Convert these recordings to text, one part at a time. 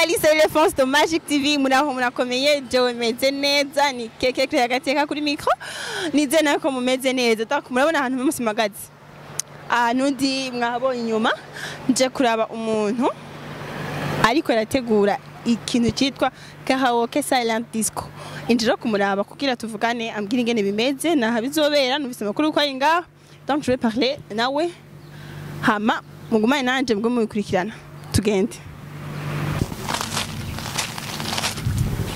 Salut, salut les fans de Magic TV, muraho murakomeye, jewe meze neza, ni keke kre agateka kuri micro, nize nako mumeze neza. Donc murabona ahantu musimagaze. Ahantu ndi mwabonye inyuma, nje kuraba umuntu ariko arategura ikintu cyitwa karaoke silent disco. Injira kumuraba kugira tuvugane, ambwira ingene bimeze naha bizobera, numvise amakuru ko ari ngaho. Donc je vais parler nawe, hama mugumane nanje mugome mubikurikirana. Tugende.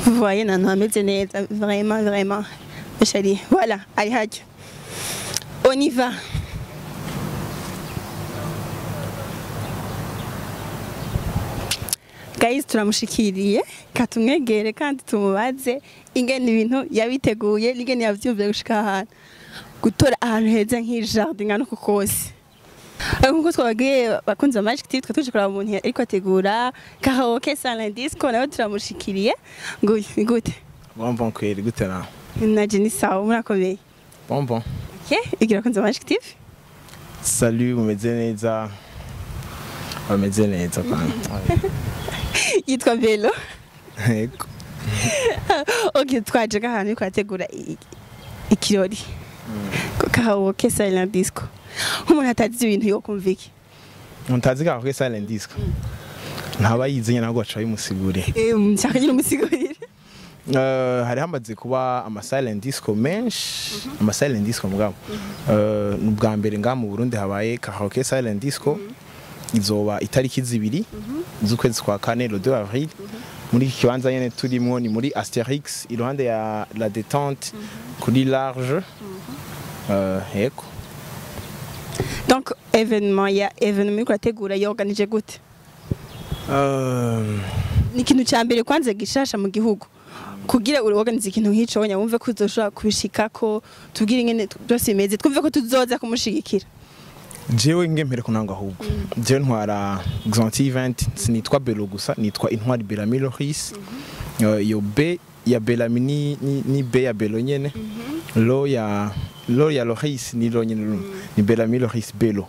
Vous voyez, nano ameze neza, vraiment vraiment. Chérie, voilà, allez hajya. On y va. Guys, turamushikiriye katumwegere kandi tumubaze ingene ibintu yabiteguye n'ingene yavyumviye gushika ahantu gutora ahantu heza nk'ijardin ngano kose. Nkuko twababwiye bakunze Magic TV, tuje kuraba umuntu ariko ategura karaoke silent disco, nawe turamushikiriye. Ngo gute? Bon bon kweri, gute na? Naje ni sawa, murakomeye. Bon bon. Okay, igira bakunze Magic TV. Salut, mumeze neza. Bameze neza kandi. Yitwa Belo. Yego. Okay, twaje ahantu ariko ategura ikirori. Karaoke silent disco. Umuntu atazi ibintu yo kumva iki? Mutazi karaoke silent disco. Ntaba yizinye ntabwo baca bimusigurira. Nshaka nyine umusigurire. Hari hamaze kuba ama silent disco menshi, ama silent disco mugabo. N'ubwa mbere ngaha mu Burundi habaye karaoke silent disco. Izoba itariki 2 z'ukwezi kwa kane, le 2 avril. Muri iki kibanza nyene turimwo ni muri Asterix, iruhande ya La Détente, kuri large. Yego. Donc événement ya événement kurategura yorganije gute? Ni ikintu ca mbere kwanza gishasha mu gihugu. Kugira organize ikintu nk'ico wonya wumve ko uzoshobora kubishikako, tubwire ingene byose bimeze, twumve ko tuzoza kumushigikira. Jewe ngempere kunanga ahubwo. Jewe ntwara Xanti Event, sinitwa Belo gusa, nitwa Intwari Bellamy Loris. Iyo B ya Bellamy ni B ya Belo nyene. Lo ya Loris ni lo nyene, ni Bellamy Loris Belo.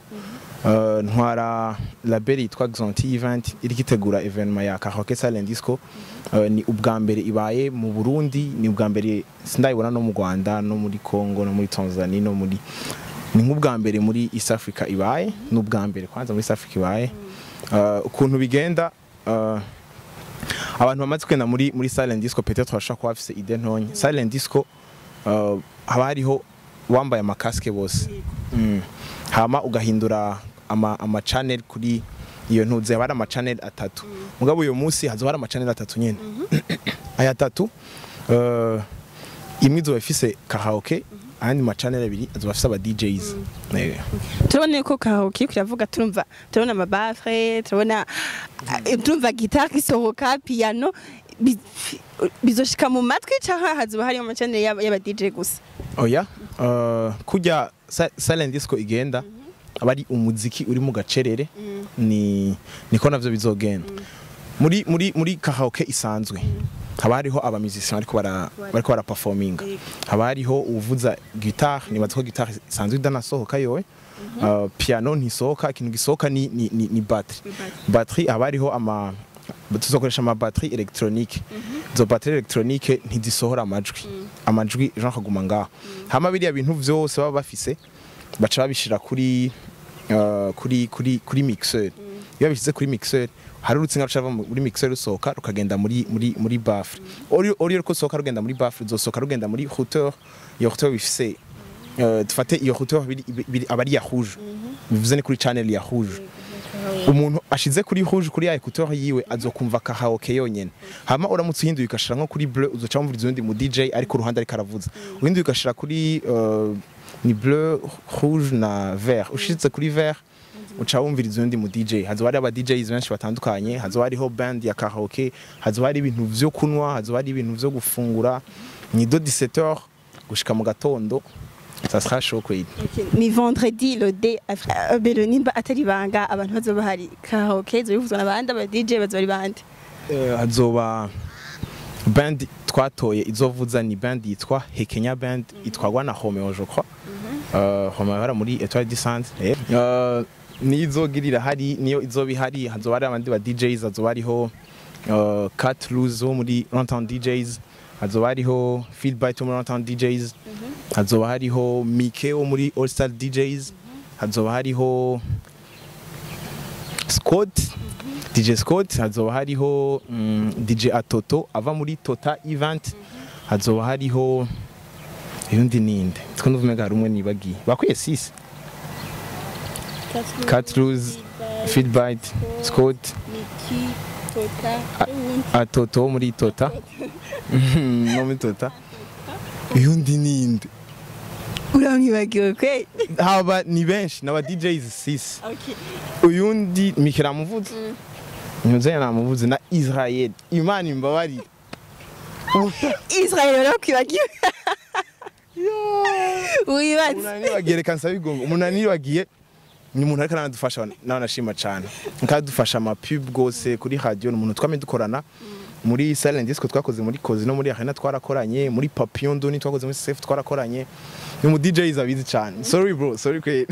Ntwara label yitwa Xanti Event iriko itegura evenement ya karaoke silent disco. Ni ubwa mbere ibaye mu Burundi, ni ubwa mbere sindayibona no mu Rwanda, no muri Congo, no muri Tanzania, no muri ni nk'ubwa mbere muri East Africa ibaye, n'ubwa mbere kwanza muri East Africa ibaye. Ukuntu bigenda, abantu bamaze kwenda muri silent disco peut-être bashobora kuba bafise idée ntonye. Silent disco haba hariho wambaye amakaske bose. Hama ugahindura ama channel kuri iyo ntuze, haba hari ama channel atatu. Mugabo uyo munsi hazoba hari ama channel atatu nyene. Aya atatu, imwe izoba ifise karaoke, ayandi ma channel abiri azoba afise aba DJs. Turabona ko karaoke kiravuga, turumva turabona ama baffre, turabona turumva guitare isohoka, piano, bizoshika mu matwi canke hazoba hari ama channel y'aba DJ gusa? Oya, kurya silent disco igenda abari umuziki uri mu gacerere, ni niko navyo bizogenda. Muri muri muri karaoke isanzwe haba hariho aba musiciens bariko bara performinga. Haba hariho uvuza guitare, nibaza ko guitare isanzwe idanasohoka yowe. Piano ntisohoka, ikintu gisohoka ni batterie. Batterie haba hariho ama tuzokoresha ama batterie électronique. Izo batterie électronique ntizisohora amajwi. Amajwi genre kaguma ngaho. Hama biriya bintu vyose baba bafise baca babishira kuri kuri kuri kuri mixeur. Iyo babishize kuri mixeur, hari urutsinga ruca muri mixeur rusohoka rukagenda muri baffle. Ori ruko sohoka rugenda muri baffle, uzosohoka rugenda muri routeur. Iyo routeur bifise dufate iyo routeur biri abari ya rouge. Bivuze ni kuri channel ya rouge. Umuntu ashize kuri rouge kuri ya écouteur yiwe azokumva karaoke yonyene. Hama uramutse uhinduye ugashira nko kuri bleu, uzoca wumviriza undi mu DJ ariko uruhande ariko aravuza. Uhinduye ugashira kuri ni bleu, rouge na vert. Ushize kuri vert uca wumviriza undi mu DJ. Hazoba hari aba DJs benshi batandukanye, hazoba hariho band ya karaoke, hazoba hari ibintu vyo kunwa, hazoba hari ibintu vyo gufungura. Ni do 17h gushika mu gatondo. Ça sera chaud kweli. Ni vendredi le 2 avril. Belo nimba atari banga abantu bazoba hari karaoke zobivuzwa n'abandi aba DJ bazoba ari bande. Hazoba band twatoye izovuza ni band yitwa Hekenya Band, itwagwa na Romeo je crois. Romeo bara muri Etoile du Centre. Nizogirira hari niyo izoba ihari, hazoba hari abandi ba DJs, hazoba hariho Cat Luz wo muri Runtown DJs, hazoba hariho Philbyte wo muri Runtown DJs, hazoba hariho Mike wo muri All Star DJs, hazoba hariho Scott, DJ Scott, hazoba hariho DJ Atoto ava muri Tota Event, hazoba hariho yundi ninde two ndumva hari umwe nibagiye bakwiye sisi Catruz, Feedbite, Scott, Miki, Tota, Atoto wo muri Tota no muri Tota yundi ninde uramwibagiwe kwe. Haba ni benshi n'aba DJs sisi. Okay. Uyundi Mike namuvuze, nyoze namuvuze na Israel, Imana imbabarire. Israel uramwibagiwe. Wibaze. Umunani reka nsabe umunani wagiye ni umuntu ariko aranadufasha nawe cyane nkadufasha ama pub gose kuri radio, ni umuntu twame dukorana muri Silent Disco twakoze muri Kozi no muri Arena twarakoranye, muri Papillon Doni twakoze muri Safe twarakoranye, ni mu DJs abizi cyane. Sorry bro, sorry kwe.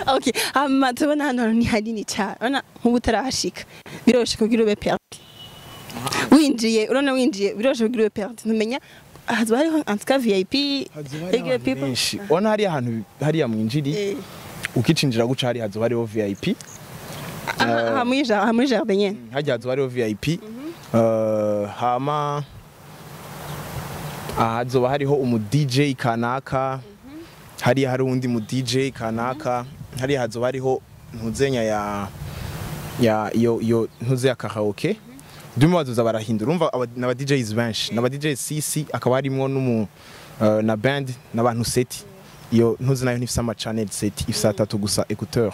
Okay, hama tubona hano ni hanini cyane. Urabona nk'ubu utarahashika biroroshe kugira ube perdu. Winjiye, urabona winjiye biroroshe kugira ube perdu. Ntumenya hazoba hariho en tout cas VIP, regular people. Benshi ona hariya hantu hariya mwinjiri ukicinjira guca hari hazoba hariho VIP. Aha muri aha muri jardin nyene. Hajya hazoba hariho VIP. Hama hazoba hariho umu DJ kanaka, hariya hari undi mu DJ kanaka, hariya hazoba hariho ntuzenya ya iyo ntuze ya karaoke. Ndimo bazoza barahindura urumva n'aba DJs benshi, n'aba DJ CC akaba harimwo n'umu na band n'abantu seti. Iyo ntuzi nayo ntifise ama channel set, ifise atatu gusa écouteur.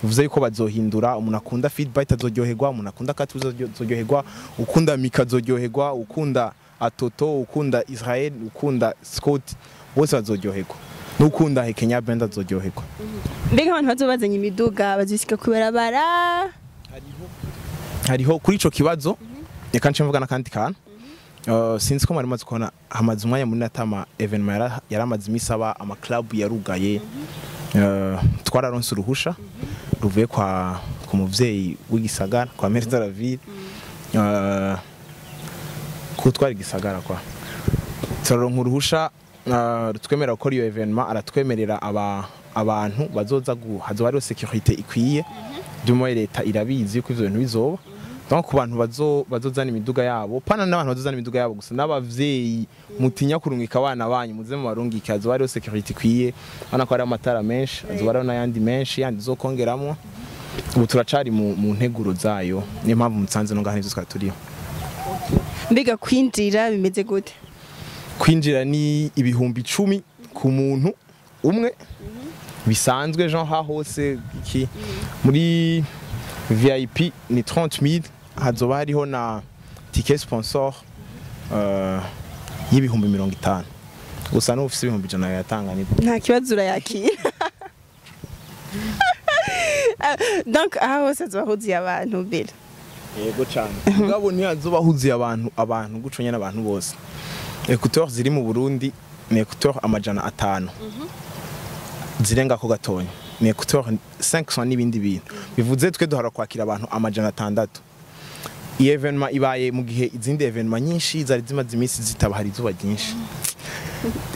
Bivuze yuko bazohindura, umuntu akunda Feedbite azoryoherwa, umuntu akunda Katuza azoryoherwa, ukunda Mika azoryoherwa, ukunda Atoto, ukunda Israel, ukunda Scott, bose bazoryoherwa. N'ukunda Kenya band azoryoherwa. Mbega abantu bazobazanye imiduga bazisika kubarabara. Hariho kuri ico kibazo reka nce mvuga n'akandi kantu. Sinzi ko mwari maze kubona hamaze umwanya munini atama evenement yaramaze imisi aba ama club yarugaye. Twararonse uruhusha ruvuye kwa ku muvyeyi w'igisagara kwa Maire de la Ville, kutwara igisagara kwa turaronka uruhusha rutwemerera gukora iyo evenement, aratwemerera abantu bazoza hazoba hariho sécurité ikwiye. By'umwe leta irabizi yuko ivyo bintu bizoba. Donc ku bantu bazozana imiduga yabo, pana n'abantu bazozana imiduga yabo gusa, n'abavyeyi mutinya kurungika abana banyu muze mu barungike, hazoba hariho sécurité ikwiye. Urabona ko hari amatara menshi, hazoba hariho n'ayandi menshi yandi zokongeramwo. Ubu turacari mu nteguro zayo, niyo mpamvu mutsanze no ngaha nivyo twari turiho. Mbega kwinjira bimeze gute? Kwinjira ni 10,000 ku muntu umwe bisanzwe, Jean ha hose iki muri VIP ni 30,000, hazoba hariho na ticket sponsor y'50,000. Gusa n'ufise 100,000 yatanga ni nta kibazo urayakira. Donc aha hose hazoba huzuye abantu mbere. Yego cyane. Mugabo ntihazoba huzuye abantu guconya n'abantu bose. Écouteurs ziri mu Burundi ni écouteurs 500. Zirenga ko gatonya. Ni écouteurs 500 n'ibindi bintu. Bivuze twe duhara kwakira abantu 600. Iyi evenement ibaye mu gihe izindi evenement nyinshi zari zimaze iminsi zitaba, hari izuba ryinshi.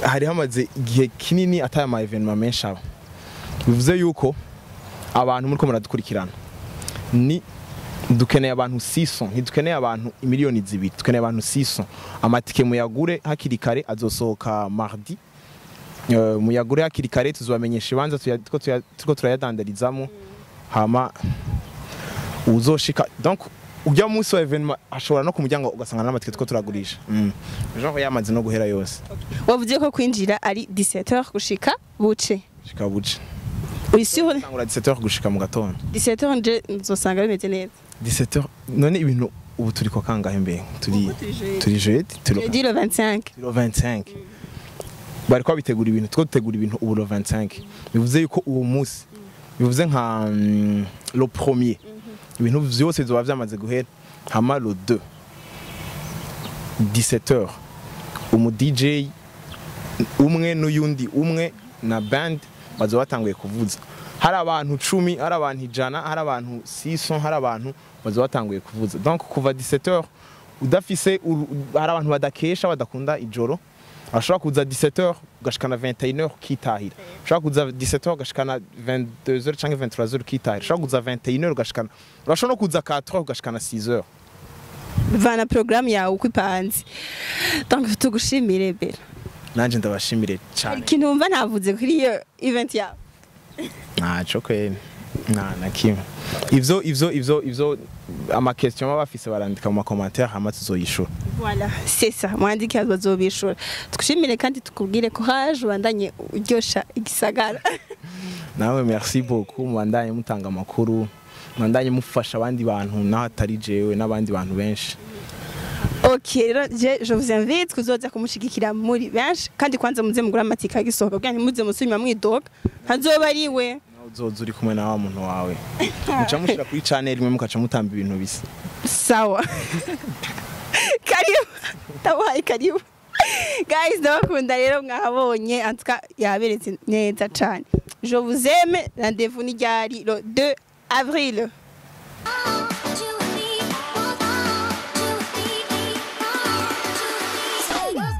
Hari hamaze igihe kinini ataya ama evenement menshi aba. Bivuze yuko abantu muri ko muradukurikirana ni dukeneye abantu 600, ntidukeneye abantu imiliyoni 2, dukeneye abantu 600. Amatike muyagure hakiri kare, azosohoka mardi. Muyagure hakiri kare, tuzobamenyesha ibanza turiko turayadandarizamo. Hama uzoshika donc ujya munsi wa evenement ashobora no kumuryango ugasanga n'amatike two turagurisha. Genre yamaze no guhera yose. Wavuze ko kwinjira ari 17h gushika buce. Gushika buce. Uyisiho tangura 17h gushika mu gatondo. 17h nje nzosanga bimeze neza. 17h none ibintu ubu turi kwa kangahe mbe? Turi jeudi, turi le 25. Turi le 25. Bari kwa bitegura ibintu, two dutegura ibintu ubu le 25. Bivuze yuko uwo munsi bivuze nka le premier. Ibintu vyose bizoba vyamaze guhera. Hama le 2 17h umu DJ umwe n'uyundi umwe na band Bazoba batanguye kuvuza. Hari abantu 10, hari abantu 100, hari abantu 600, hari abantu bazoba batanguye kuvuza. Donc kuva 17h udafise hari abantu badakesha, badakunda ijoro. Ashobora kuza 17h ugashikana 21h ukitahira. Ushobora kuza 17h ugashikana 22h canke 23h ukitahira. Ushobora kuza 21h ugashikana, urashobora no kuza 4h ugashikana 6h. Bivana porogaramu yawe uko ipanze. Donc tugushimire, Bella. Nanje ndabashimire Hari cyane. ikintu wumva ntavuze kuri iyo event yawe? Ntaco kweli, nta na kimwe. Ivyo ama question baba bafise barandika mu ma commentaire, hama tuzoyishura. Voilà, c'est ça. Mwandike, bazobishura. Tugushimire kandi tukubwire courage, ubandanye uryosha igisagara. Nawe merci beaucoup. Mubandanye mutanga amakuru, mubandanye mufasha abandi bantu, naho atari jewe n'abandi bantu benshi. Ok, rero je vous invite kuzoza kumushigikira muri benshi, kandi kwanza muze mugura amatika agisohoka kugira ntimuze musubira mwidoga ntazoba ari we. Nawe uzoza uri kumwe na wa muntu wawe, muca mushira kuri channel imwe, mukaca mutamba ibintu bisa. Sawa, karibu, ndabahaye karibu. Guys, ndabakunda. Rero mwahabonye, en tout cas yaberetse neza cane. Je vous aime. Rendez-vous ni ryari? Le 2 avril.